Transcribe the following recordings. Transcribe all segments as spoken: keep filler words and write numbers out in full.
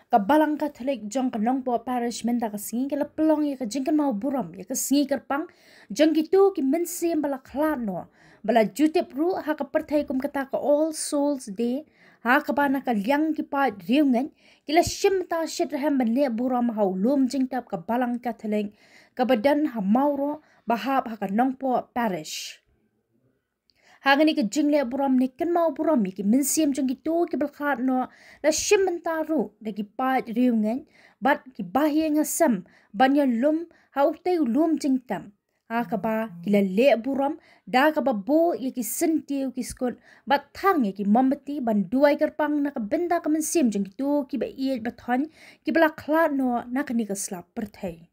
Ka Balang Katholik jong ka Nongpoh Parish mynta ka sngi ka la pynlong ïa ka jingkynmaw burom ïa ka sngi kyrpang jong kito ki mynsiem ba la khlad noh, ba la ju tip ruh ha ka pyrthei kum kata ka All Souls Day, ha kaba na ka liang ki paid riewngeit ki la shim bynta shitrhem ban leh burom ha u lum jingtep ka Balang Katholik kaba don ha Mawroh ba hap ha ka Nongpoh Parish. Ha kane ka jingleh burom ne kynmaw burom ïa ki mynsiem jong kito kiba la khlad noh, la shim bynta ruh da ki paid riewngeit bad ki bahaïing hasem ban ïalum ha utei u lum jingtep, ha kaba ki la leh burom da kaba buh ïa ki syntiew ki skud bad thang ïa ki mombati ban duwai kyrpang na ka bynta ka mynsiem jong kito kiba ïeit ba thoiñ kiba la khlad noh na kane ka sla pyrthei.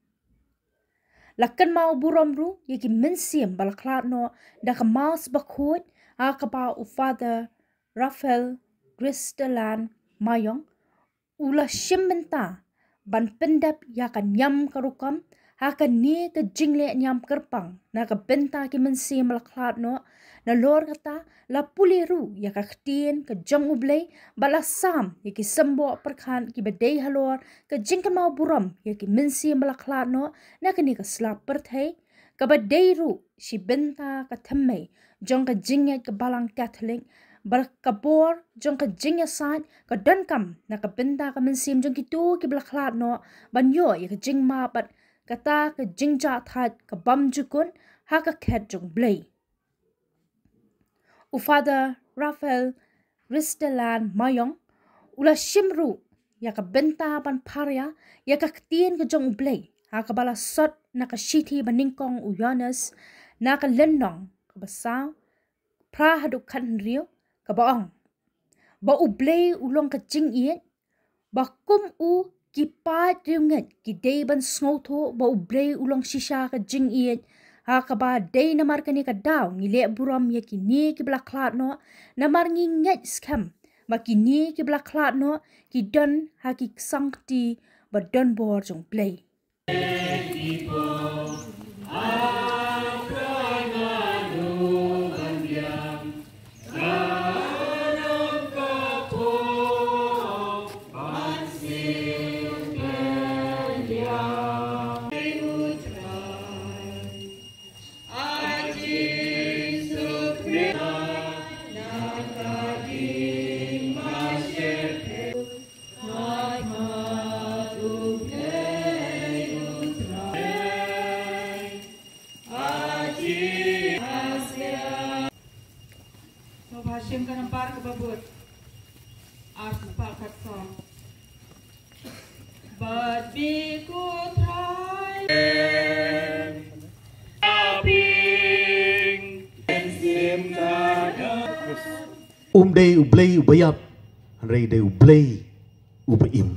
La kynmaw burom ruh ïa ki mynsiem ba la khlad noh da ka Mass bakhuid, ha kaba u Father Raphael Christelan Mayong u la shim bynta ban pyndep ïa ka niam ka rukom ha kane ka jingleh niam kyrpang na ka bynta ki mynsiem ba la khlad noh. Nalor kata, la pule ruh ïa ka ktien ka jong U Blei bad la sam ïa ki symboh pyrkhat kiba dei halor ka jingkynmaw burom ïa ki mynsiem ba la khlad noh na kane ka sla pyrthei, kaba dei ruh shi bynta ka thymmei jong ka jingngeit ka Balang Katholik, ba ka bor jong ka jingïasaid ka donkam na ka bynta ka mynsiem jong kito kiba la khlad noh ban ïoh ïa ka jingmap bad kata ka jingjahthait ka bymjukut ha ka khet jong U Blei. U Father Raphael Christelan Mayong u la shim ruh ïa ka bynta ban pharia ïa ka ktien ka jong U Blei, ha kaba la sot na ka shithi ba nyngkong u Ïoannis, na ka lynnong kaba saw, phra haduh khathynriew, kaba ong ba U Blei u long ka jingïeit, ba kum u ki paid riewngeit ki dei ban sngewthuh ba U Blei u long shisha ka jingïeit, ha kaba dei namar kane ka daw ngi leh burom ïa kine kiba la khlad noh, namar ngi ngeit skhem ba kine kiba la khlad noh ki don ha ki ksangkti ba don bor jong U Blei. Sngewbha shim ka nambar kaba bud. Ar spah khatsaw. Bad bi ko Trai. Um dei U Blei uba ïap, hynrei dei U Blei uba im.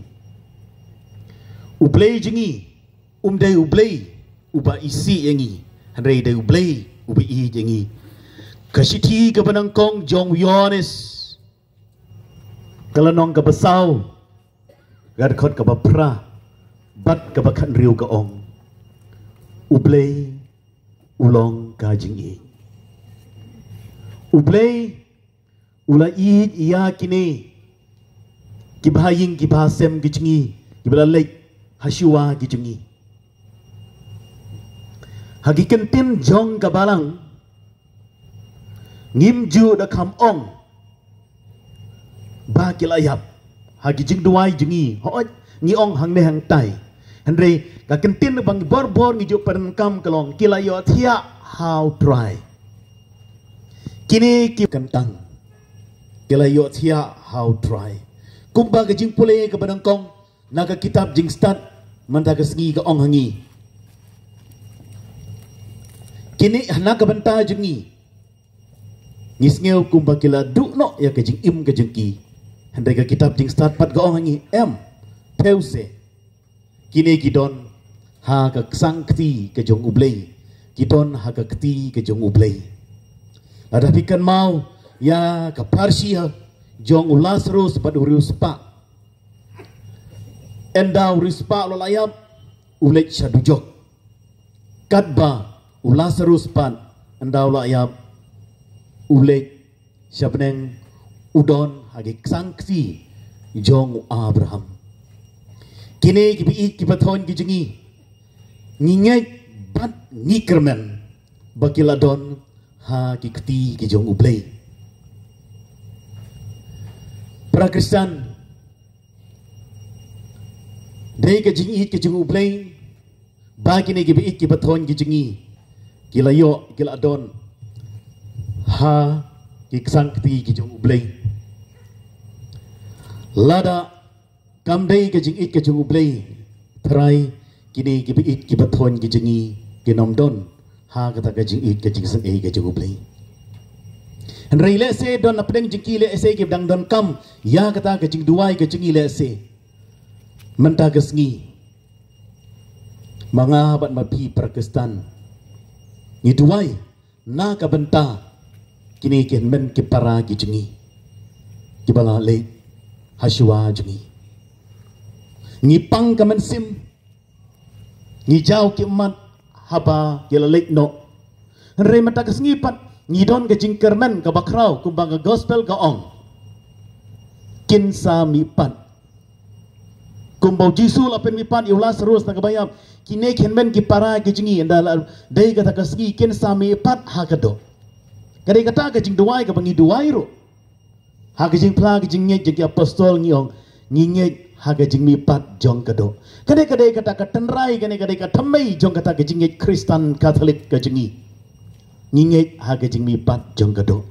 U Blei jong ngi um dei U Blei uba isih ïa ngi, hynrei dei U Blei uba ïeit ïa ngi. Ka shithi kaba nyngkong jong u Ïoannis, ka lynnong kaba saw, ka dkhot kaba phra bad kaba khathynriew ka ong, U Blei u long ka jingïeit. U Blei u la ïeit ïa kine ki bahaïing ki bahasem ki jong ngi kiba la leit ha shuwa ki jong ngi. Ha ki kyntien jong ka Balang, ngim ju da kham ong ba ki la ïap ha ki jingduwai jong ngi. Hooid, ngi ong hangne hangtai. Hynrei ka kyntien ba ngi bor bor ngi ju pyndonkam ka long, ki la ïohthiah ha U Trai. Kine ki kyntang, ki la ïohthiah ha U Trai. Kumba ka jingpule kaba nyngkong na ka kitab Jingstad mynta ka sngi ka ong ha ngi, kine na ka bynta jong ngi, ngi sngew kumba ki la duh noh ïa ka jingim ka jong ki. Hynrei ka kitab Jingstad pat ka ong ha ngi, em, thew se, kine ki don ha ka ksang kti ka jong U Blei, ki don ha ka kti ka jong U Blei. Lada phi kynmaw ïa ka pharshi jong u Lasarus bad u riewspah. Ynda u riewspah u la ïap, u leit sha dujok. Katba u Lasarus pat, ynda u la ïap, u leit sha bneng, u don ha ki ksang kti jong u Abraham. Kine ki ba ïeit ki ba thoiñ ki jong ngi, ngi ngeit bad ngi kyrmen ba ki la don ha ki kti ki jong U Blei. Para Khristan, dei ka jingïeit ka jong U Blei ba kine ki ba ïeit ki ba thoiñ ki jong ngi ki la ïoh, ki la don ha ki ksang kti ki jong U Blei. Lada kam dei ka jingïeit ka jong U Blei, trai kine ki ba ïeit ki ba thoiñ ki jong ngi kin ym don ha kata ka jingïeit ka jingsngewsih ka jong U Blei. Hynrei lehse don na pdeng jong ki, lehse ki ba dang donkam ïa kata ka jingduwai ka jong ngi. Lehse mynta ka sngi, ma nga bad ma phi para Khristan, ngi duwai na ka bynta kine ki hynmen ki para ki jong ngi ki ba la leit ha shuwa jong ngi. Ngi pang ka mynsiem, ngi jaw ki ummat haba ki la leit noh. Hynrei mynta ka sngi pat ngi don ka jingkyrmen ka ba khraw, kumba ka gospel ka ong, kin sa mihpat. Kumba U Jisu la pynmihpat ïa u Lasarus na ka ba ïap, kine ki hynmen ki para ki jong ngi, ynda la dei kata ka sngi, kin sa mihpat ha ka doh. Ka dei kata ka jingduwai ka ba ngi duwai ruh. Ha ka jingphla ka jingngeit jong ki apostol ngi ong, ngi ngeit ha ka jingmihpat jong ka doh. Kane ka dei kata ka tynrai, kane ka dei ka thymmei jong kata ka jingngeit Khristan Katholik ka jong ngi. Ngi ngeit ha ka jingmihpat jong ka doh.